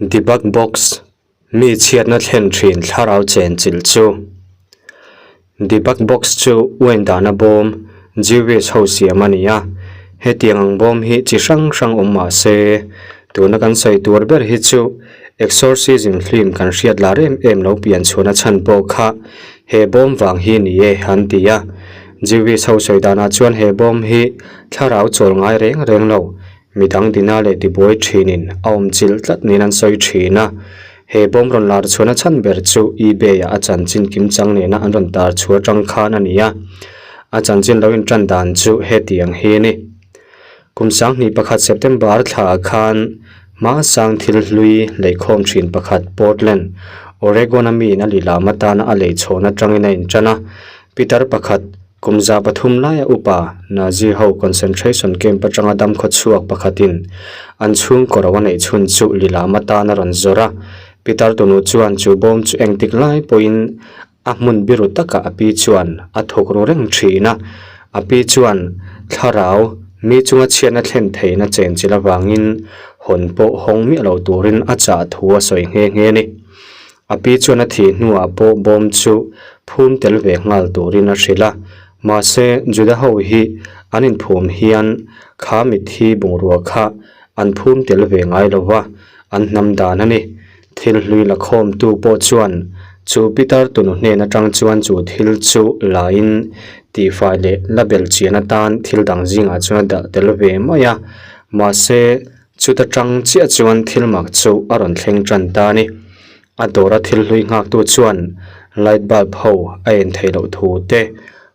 Debug box, Mi chhiatna thlen thin thlarau chen chilh chu. Debug box chu uain dahna bawm, Jewish ho siam a ni a. Hetiang ang bawm hi chi hrang hrang awm mah se, tuna kan sawi tur ber hi chu Exorcism film kan hriat lar em em lo pian chhuahna chhan pawh kha he bawm vang hi ni e an ti a. Jewish ho sawi danah chuan he bawm hi thlarau chawl ngai reng reng lo, Midang dina leh tibuai thinin a awm chilh tlat niin an sawi thin a. He bawm rawn lar chhuahna chhan ber chu eBay ah a chanchin kimchang nena an rawn tar chhuah atang khan a ni a. A chanchin lo intan dan chu hetiang hi a ni. Kum sanghnih pakhat September thla ah khan hmasang thil hlui leikhawm thin pakhat Portland, Oregon a miin a lilam atana a lei chhawn atangin a intan a. Pitar pakhat Kum 300 laia upa Nazi ho concentration camp atanga dam khawchhuak pakhatin an chhungkaw ro a neih chhun chu lilam atan a rawn zawrh a. Pitar tunu chuan chu bawm chu engtik lai pawhin a hmun biru takah a pi chuan a thawk ru reng thin a. A pi chuan thlarau mi chunga chhiatna thlen theihna chenchilh avangin hawn pawh hawng miah lo turin a chah thu a sawi nghe nghe a ni. A pi chuan a thih hnuah pawh bawm chu phum tel ve nghal turin a hrilh a, mahse Juda ho hi an inphum hian kha mitthi bungrua kha an phum tel ve ngai lo va, an hnam dan a ni. Thil hlui la khawmtu pawh chuan chu pitar tunu hnen atang chuan chu thil chu lain tihfai leh la bel chian atan thil dang zingah chuan a dah tel ve mai a, mahse Chuta tang chiah chuan thil mak chu a rawn thleng tan ta a ni. A dawra thil hlui nghaktu chuan light bulb ho a en theih loh thu te,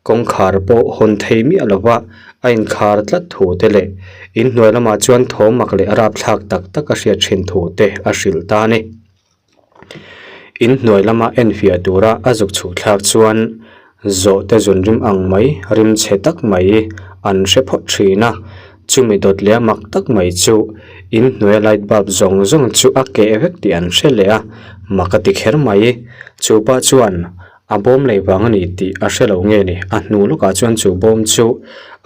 kawngkhar pawh hawn thei miah lova a inkhar tlat thu te leh inhnuai lamah chuan thawm mak leh rapthlak tak tak a hriat thin thu te a hrilh ta a ni. Inhnuai lama enfiah tura a zuk chhuk thlak chuan zawhte zun rim ang mai rim chhe tak mai an hre phawt thin a, chumi dawt leh a mak tak mai chu inhnuaia light bulb zawng zawng chu a keh vek tih an hre leh a, mak a ti kher mai. Chu pa chuan a bawm lei vang a ni tih a hre lo nge ni, a hnu lawkah chuan chu bawm chu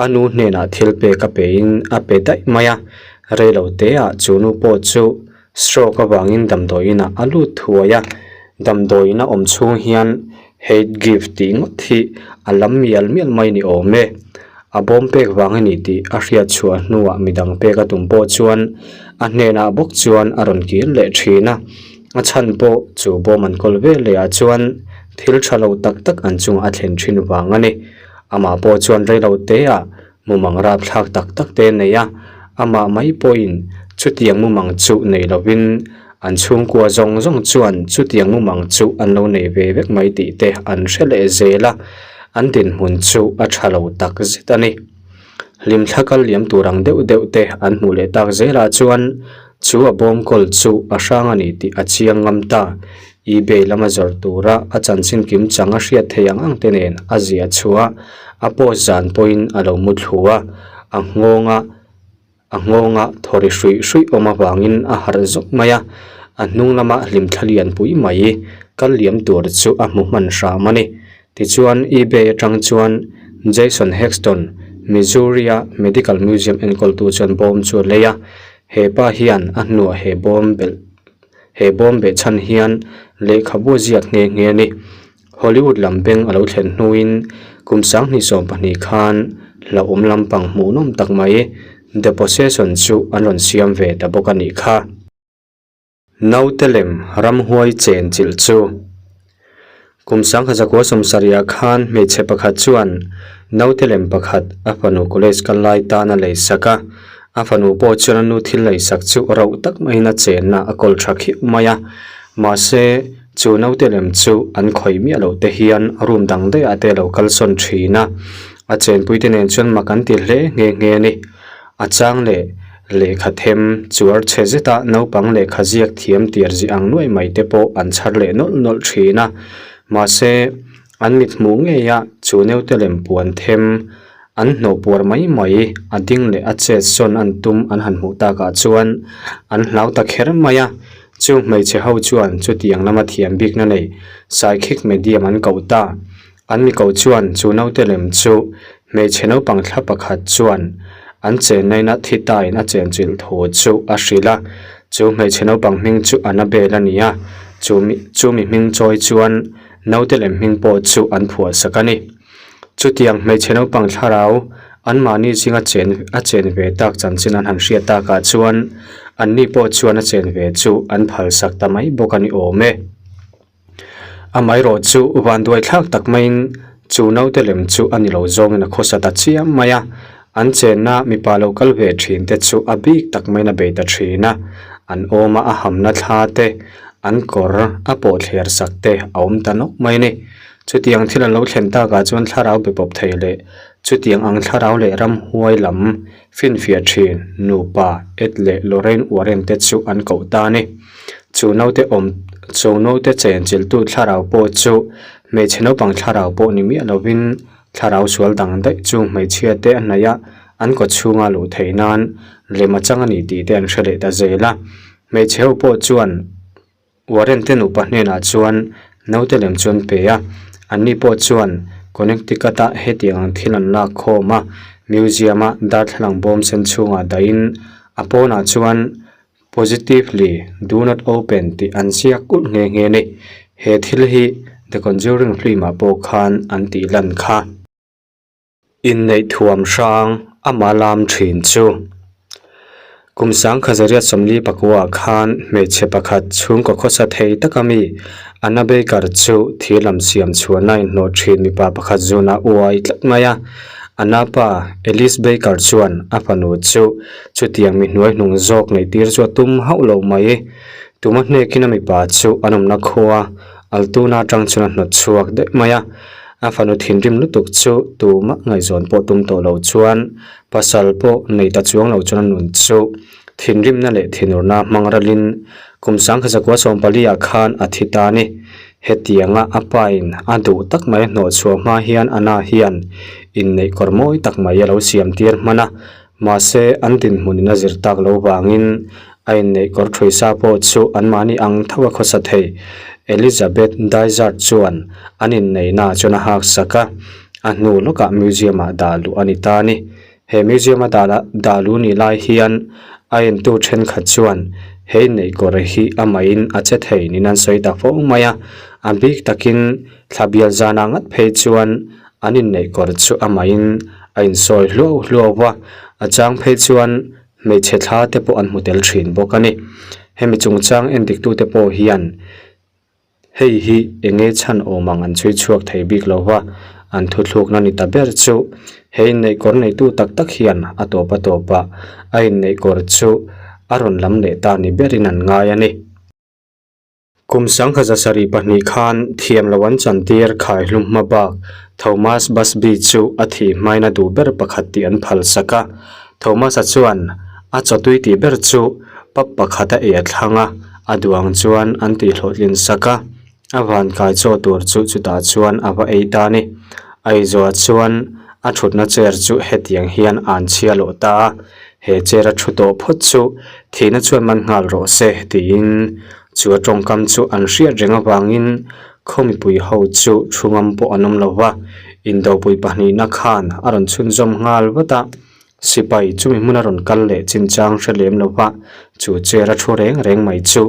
a nu hnenah thil pek a pein a pe daih mai a, reiloteah chu nu pawh chu Stroke avangin damdawiin ah a lut thuai a, damdawiin a awm chhung hian hate gift tih ngawt hi a lam mial mial mai ni awm e. A bawm pek vang a ni tih a hriat chhuah hnuah midang pek a tum pawh chuan a hnenah bawk chuan a rawn kir leh thin a, a chhan pawh chu bawm an kawl vel leh ah chuan thil tha lo tak tak an chungah a thlen thin vang a ni. Amah pawh chuan reilo te ah Mumang rapthlak tak tak te a nei a, amah mai pawhin chutiang mumang chu nei lovin an chhungkua zawng zawng chuan chutiang mumang chu an lo nei ve vek mai tih te an hre leh zel a, an dinhmun chu a tha lo tak zet a ni. Hlimthla kal liam tur ang deuh deuh te an hmuh leh tak zelah chuan chu a bawm kawl chu a hrang a ni tih a chiang ngam ta. Ebay lama zawrh tura a chanchin kim chang a hriat theih ang ang te nen a ziah chhuah a post zan pawhin a lo mu thlu a, a nghawnga a nghawnga thaw ri hruih hruih awm avangin a harh zawk mai a, a hnung lama hlimthla lian pui mai kal liam tur chu a hmu hman hram a ni. Tichuan eBay atang chuan Jason Hexton, Missouri-a Medical Museum enkawltu chuan bawm chu a lei a, he pa hian a hnuah he bawm belh He bawm beh chhan hian lehkhabu ziak nghe nghe a ni. Hollywood lam beng a lo thlen hnuin kum 2020 khan hlauhawm lampang hmuhnawm tak mai The Possession chu an rawn siam ve ta bawk a nih kha. Naute lem ramhuai chen chilh chu. Kum 1970 khan hmeichhe pakhat chuan naute lem pakhat a fanu college kal lai tan a lei sak a, a fanu pawh chuan a nu thil lei sak chu rauh tak maiin a chenna a kawl tha khiuh mai a, mahse chu naute lem chu an khawih miah loh te hian room dang daih ah te a lo kalsawn thin a, a chenpui te nen chuan mak an ti hle nghe nghe a ni. A chang leh lehkha them chuar chhe zeta naupang lehkha ziak thiam tir zih ang nuai mai te pawh an chhar leh nawlh nawlh thin a. Mahse, an mit hmuh ngei a chu neute lem puan them an hnawh puar mai mai a ding leh a chet sawn an tum an han hmuh takah chuan an hlau ta kher mai a. Chu hmeichhe ho chuan chutiang lama thiam bikna nei psychic medium an koh ta. An mi ko chuan chu naute lem chu hmeichhe naupang thla pakhat chuan an chennaina thi tain a chenchilh thu chu a hrilh a. Chu hmeichhe naupang hming chu Annabelle a ni a, chu mi chu mi hming chawi chuan naute lem hming pawh chu an phuah sak a ni. Chutiang hmeichhe naupang thlarau anmahni zinga chen a chen ve tak chanchin an han hriat takah chuan anni pawh chuan a chen ve chu an phal sak ta mai bawk a ni awm e. Amaherawh chu vanduai thlak tak maiin chu naute lem chu a ni lo zawngin a khawsa ta chiam mai a, an chenna mipa lo kal ve thin te chu a bik tak maiin a bei ta thin a, an awma a hamna thla te, an kawr a pawh thler sak te a awm ta nawk mai a ni. Chutiang thil an lo thlen takah chuan thlarau be pawp thei leh chutiang ang thlarau leh ramhuai lam finfiah thin nupa Ed leh Lorraine Warren te chu an koh ta a ni. Chu naute awm chu naute chenchilhtu thlarau pawh chu hmeichhe naupang thlarau pawh ni miah lovin thlarau sual dang daih chu hmeichhia te a hnaih a, an kaw chhunga luh theih nan lem a chang a ni tih te an hre leh ta zel a. Hmeichhe ho pawh chuan. Warren te nupa hnenah chuan naute lem chu an pe a, anni pawh chuan Connecticut a hetiang ang thil an lak khawm a, museum a darthlalang bawm sen chhungah dahin a pawnah chuan Positively do not open tih an ziak kulh nghe nghe a ni. He thil hi The Conjuring film ah pawh khan an tih lan kha. Inneih thuam hrang ama lam thin chu. Kum sangkha zariat sawmli pakua khan hmeichhe pakhat chhungkaw khawsa thei taka mi Anna Baker chu thir lam siam chhuahna inhlawh thin mipa pakhat zunah uai tlat mai a. Anna pa Ellis Baker chuan a fanu chu chutiang mi hnuai hnung zawk neih tir chu a tum hauh lo mai. Tuma hnekin a mipa chu an awmna khua Altoona atang chuan a hnawt chhuak daih mai a. A fanu thinrim lutuk chu tumah ngaihzawn pawh tum tawh lo chuan pasal pawh nei ta chuang lo chuan a nun chu thinrimna leh thinurna hmang ralin kum sangkhazakua sawmpali ah khan a thi ta a ni. Hetianga a pain a duh tak mai a hnawh chhuah hma hian Anna hian inneih kawr mawi tak mai a lo siam tir hman a, mahse an dinhmunin a zir tak lo vangin A inneih kawr ṭhuisa pawh chu anmahni ang tho a khawsa thei. Elizabeth Dysart chuan an inneihnaah chuan a hak sak a, a hnu lawkah museum-ah dah luh a ni ta a ni. He museum-a dah dah luh nih lai hian a entu ṭhenkhat chuan he inneih kawr hi amahin a che thei niin an sawi ta fo mai a, a bik takin thla bial zanah ngat phei chuan an inneih kawr chu amahin a insawi hluau hluau va, a chang phei chuan Hmeichhe thla te pawh an hmu tel thin bawk a ni. Hemi chungchang endiktute pawh hian hei hi eng nge chhan awm ang an chhui chhuak thei bik lo va, an thuthlukna ni ta ber chu he inneih kawr neitu tak tak hian a tawp a tawpah a inneih kawr chu a rawn lam leh ta ni berin an ngai a ni. Kum sangkha zasarih pahnih khan thiam lo an chantir khaihlum hma bak Thomas Busby chu a thih hmain a duh ber pakhat tih an phal sak a. Thomas-a chuan a chawtui tih ber chu pub pakhat a ei a thlang a, a duh ang chuan an tihhlawhtlin sak a. A vankai chaw tur chu chutah chuan a va ei ta a ni. A eizuah chuan a thutna chair chu hetiang hian an chhia loh ta a, he chair a thu tawh phawt chu thihna chuan man nghal rawh se tiin chu a tawngkam chu an hriat reng avangin khaw mipui ho chu thu ngam pawh an awm lo va, indopui pahnihna khan a rawn chhunzawm nghal vat a. Sipai chumi hmuna rawn kal leh chinchang hre lem lo va, chu chair a thu reng reng mai chu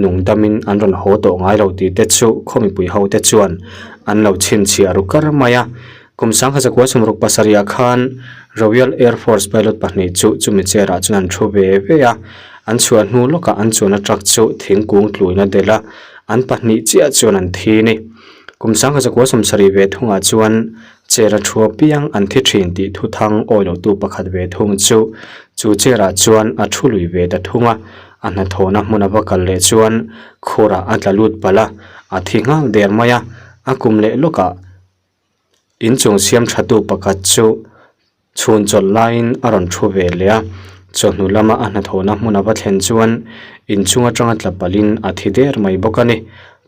nung damin an rawn haw tawh ngai lo tih te chu khaw mipui ho te chuan an lo chhinchhiah ru kar mai a. Kum sangkhat zakua sawmruk pasarihah khan Royal Air Force pilot pahnih chu chumi chair ah chuan an thu ve ve a, an chhuah hnu lawkah an chuanna truck chu thingkung tluin a delh a, an pahnih chiah chuan an thi a ni. Kum sangkhat zakua sawmsarih ve thungah chuan Chair a thu apiang an thi thin tih thu thang awi lotu pakhat ve thung chu chu chair ah chuan a thu lui ve ta thung a, a hnathawhna hmun a va kal leh chuan khurah a tla lut palh a, a thi nghal der mai a, a kum leh lawkah inchung siam tha tu pakhat chu chhun chawlh laiin a rawn thu ve leh a, chawhnu lama a hnathawhna hmun a va thlen chuan inchung atanga tla palhin a thi der mai bawk a ni.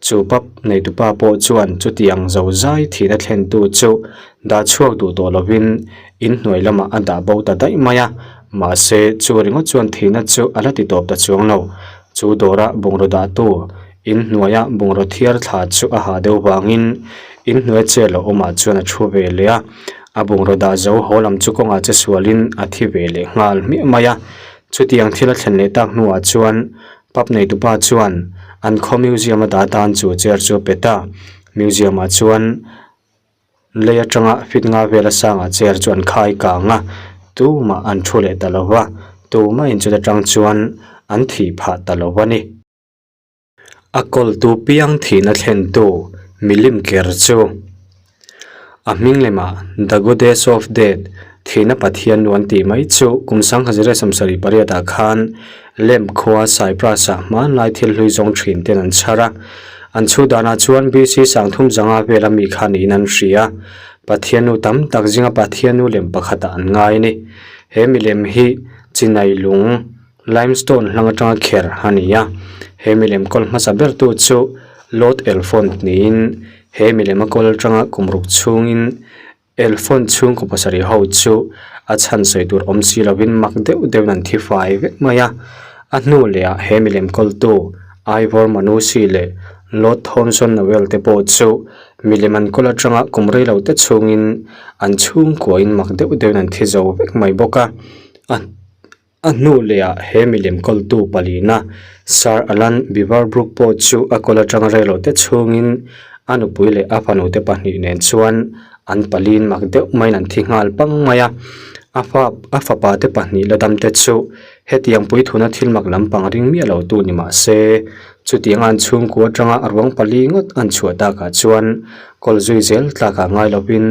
Chu pap neitupa pawh chuan chutiang zo zai thihna thlentu chu dah chhuak duh tawh lovin inhnuai lamah a dah bo ta daih mai a, mahse chu ringawt chuan thihna chu a la ti tawp ta chuang lo. Chu dawra bungraw dahtu inhnuaia bungraw thiar thla chu a hah deuh vangin inhnuai chair lo awmah chuan a thu ve leh a, a bungraw dah zo haw lam chu kawngah che sualin a thi ve leh nghal hmiah mai a. Chutiang thil a thlen leh tak hnuah chuan. Pub neitupa chuan an khaw museum a dah tan chu chair chu a pet a, museum ah chuan lei atanga feet nga vela sangah chair chu an khai kang a, tumah an thu leh ta lo va, tumah in chuta tang chuan an thih phah ta lo a ni. A kawltu piang thihna thlentu milim ker chu a hming lemah The Goddess of Death, Thihna Pathian nu an tih mai chu kum 1978 ah khan Lamp khua Cyprus-ah hmanlai thil hlui zawng thin ten an chhar a. An chhu danah chuan BC 30 zanga vela mi kha niin an hria. Pathian nu tam tak zinga Pathian nu lem pakhatah an ngai a ni. He milem hi chinai lung Limestone hlang atanga kher a ni a, he milem kawl hmasa bertu chu Lord Elfont niin he milem a kawl atanga kum ruk chhungin Elfont chhungkaw pasarih ho chu a chhan sawi tur awm si lovin mak deuh deuhin an thi fai vek mai a. A hnu leh ah he milem kawltu Ivor Manushi leh Lord Thomson Noel te pawh chu milem an kawl atanga kum reilo te chhungin an chhungkuain mak deuh deuhin an thi zo vek mai bawk a. A. A hnu lehah he milem kawltu palina Sir Alan Beaverbrook pawh chu a kawl atanga reilo te chhungin a nupui leh a fanute pahnih nen chuan an palin mak deuh maiin an thi nghal pang mai a. A fa a fapa te pahnih la dam te chu hetiang puithuna thil mak lampang ring miah lo tu ni mah se chutianga an chhungkua atanga a ruang pali ngawt an chhuah takah chuan kawl zui zel tlakah ngai lovin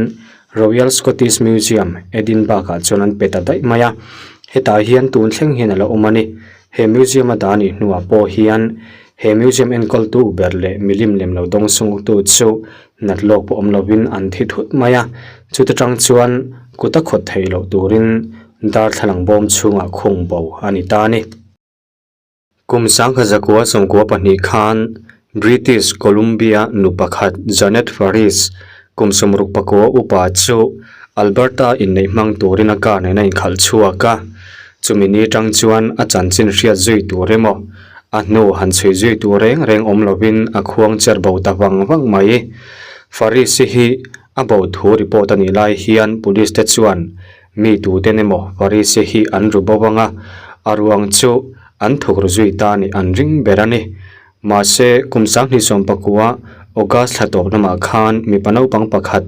Royal Scottish Museum, Edinburgh ah chuan an pe ta daih mai a, hetah hian tun thleng hian a la awm a ni. He museum a dah anih hnuah pawh hian he museum enkawltu ber leh milim lem lo dawng sungtu chu nat lawk pawh awm lovin an thi thut mai a, chuta tang chuan kut a khawt theih loh turin darthlalang bawm chhungah khung bo a ni ta a ni. Kum 1992 khan British Columbia nu pakhat Janet Farris kum 69 upa chu Alberta inneih hmang turin a car nen a inkhalh chhuak a. Chumi ni tang chuan a chanchin hriat zui tur emaw, a hnu han chhui zui tur reng reng awm lovin a khuang cher bo ta vang vang mai. Farris-i hi a bo thu report a nih lai hian police te chuan Mi tuten emaw Farisi hi an ru bo ang a, a ruang chu an thuk ru zui ta nih an ring ber a ni. Mahse, kum 2019 August thla tawp lamah khan mipa naupang pakhat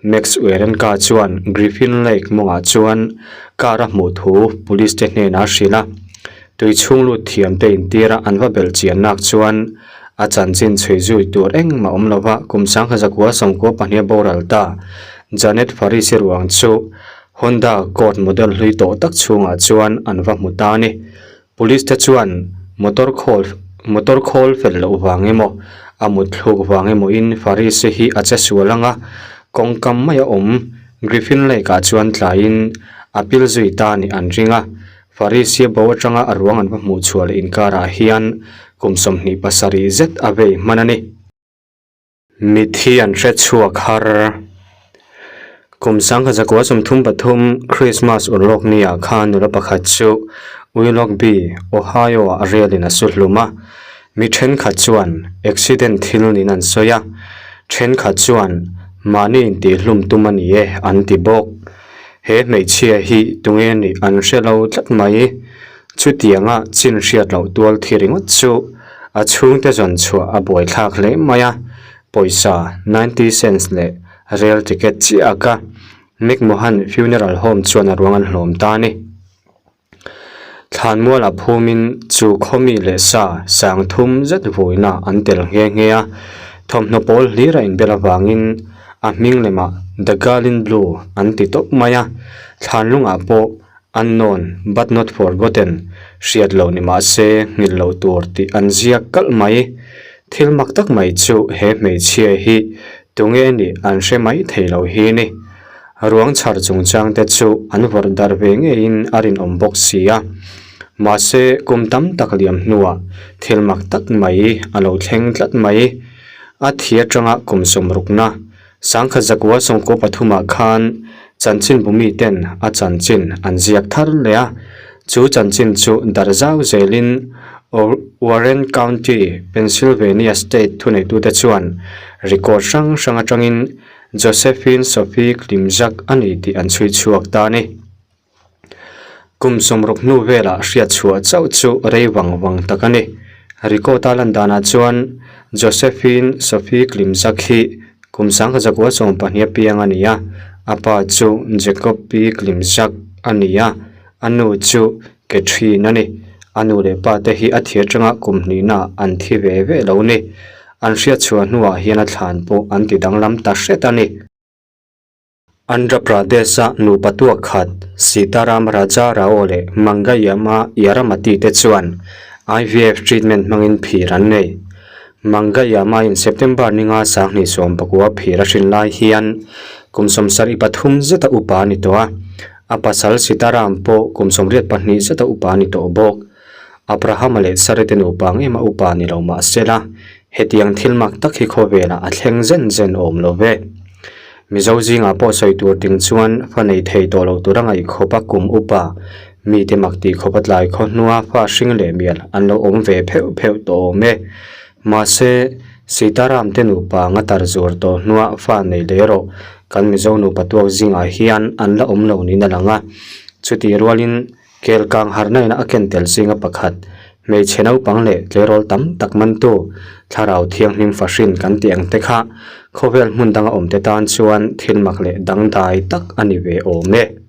Max Werenka chuan Griffin Lake mawngah chuan car a hmuh thu police te hnenah a hrilh a. Tui chhung lut thiam te intira an va belh chian nak chuan a chanchin chhui zui tur engmah awm lova kum 1992 a boral ta. Janet Farisi ruang chu Honda Accord model hlui tawh tak chhungah chuan an va hmu ta a ni. Police te chuan motor khawl motor khawl fel loh vang emaw, a mut thluk vang emaw in Farisi hi a che sual ang a, kawngkam mai a awm Griffin Lake ah chuan tlaiin a pil zui ta nih an ring a. Farisia bo atanga a ruang an va hmuh chhuah leh inkarah hian kum 27 zet a vei hman a ni. Mithi an hre chhuak har. Kum 1933 Krismas urlawk niah khan nula pakhat chu Willoughby, Ohio-ah relin a su hlum a. Mi thenkhat chuan accident thil niin an sawi a, thenkhat chuan mahni intihhlum tum a ni e an ti bawk. He hmeichhia hi tunge nih an hre lo tlat mai. Chutianga chin hriat loh tual thi ringawt chu a chhungte zawn chhuah a buaithlak hle mai a, pawisa ninety cents leh rail ticket chiah a ka McMohan Funeral Home chuan a ruang an hlawm ta a ni. Thlanmualah phumin chu khawmi leh sa sang thum zet vuina an tel nghe nghe a, thawmhnaw pawl hlir a inbel avangin a hming lemah The Girl in Blue an ti tawp mai a, thlanlungah pawh Unknown but not forgotten, hriat loh ni mah se nghilh loh tur tih an ziak kalh mai. Thil mak tak mai chu he hmeichhia hi tunge nih an hre mai thei lo hi ni. Ruang chhar chungchang te chu an vawrh darh ve ngeiin a rinawm bawk si a. Mahse kum tam tak liam hnuah thil mak tak mai a lo thleng tlat mai. A thi atanga kum 60na 1993 ah khan chanchin bumi ten a chanchin an ziak thar leh a, chu chanchin chu darh zau zelin Warren County, Pennsylvania state thuneitute chuan record hrang hrang atangin Josephine Sophie Klimczak a ni tih an chhui chhuak ta a ni. Kum 60 hnu velah hriat chhuah chauh chu rei vang vang tak a ni. Record a lan danah chuan Josephine Sophie Klimczak hi kum sangkhat zakua sawmpahnih a piang a ni a, a pa chu Jacob P Klimczak a ni a, a nu chu Catherine a ni. A nu leh pa te hi a thi atanga kum hnihna an thi ve ve lo ni. An hriatchhuah hnuah hian a thlan pawh an ti danglam ta hret a ni. Andhra Pradesh-a nupa tuak khat Sitaram Raja Rao leh Mangayama Yaramati te chuan IVF treatment hmangin phir an nei. Mangayama-in September ninga sanghnih 19 phir a hrin lai hian kum 73 zeta upa a ni tawh a, a pasal Sitaram pawh kum 82 zeta upa a ni tawh bawk. Abrahama leh Sari te nupa ang ema upa ni lo mah sela, hetiang thil mak tak hi khawvelah a thleng zen zen awm lo ve. Mizo zingah pawh sawi tur ting chuan fa nei thei tawh lo tura ngaih khawpa kum upa mite mak tih khawpa tlai khaw hnua fa hring leh mial an lo awm ve pheuh pheuh tawh awm e. Mahse, Sitaram te nupa anga tar zuar tawh hnua fa nei leh erawh kan Mizo nupa tuak zingah hian an la awm lo niin a lang a. Chutih rualin Kel kang harhna ina a ken tel zinga pakhat, hmeichhe naupang leh tleirawl tam tak mantu, thlarau thianghlim fahrin kan tih ang te kha khawvel hmun danga awmte tan chuan thil mak leh dangdai tak a ni ve awm e.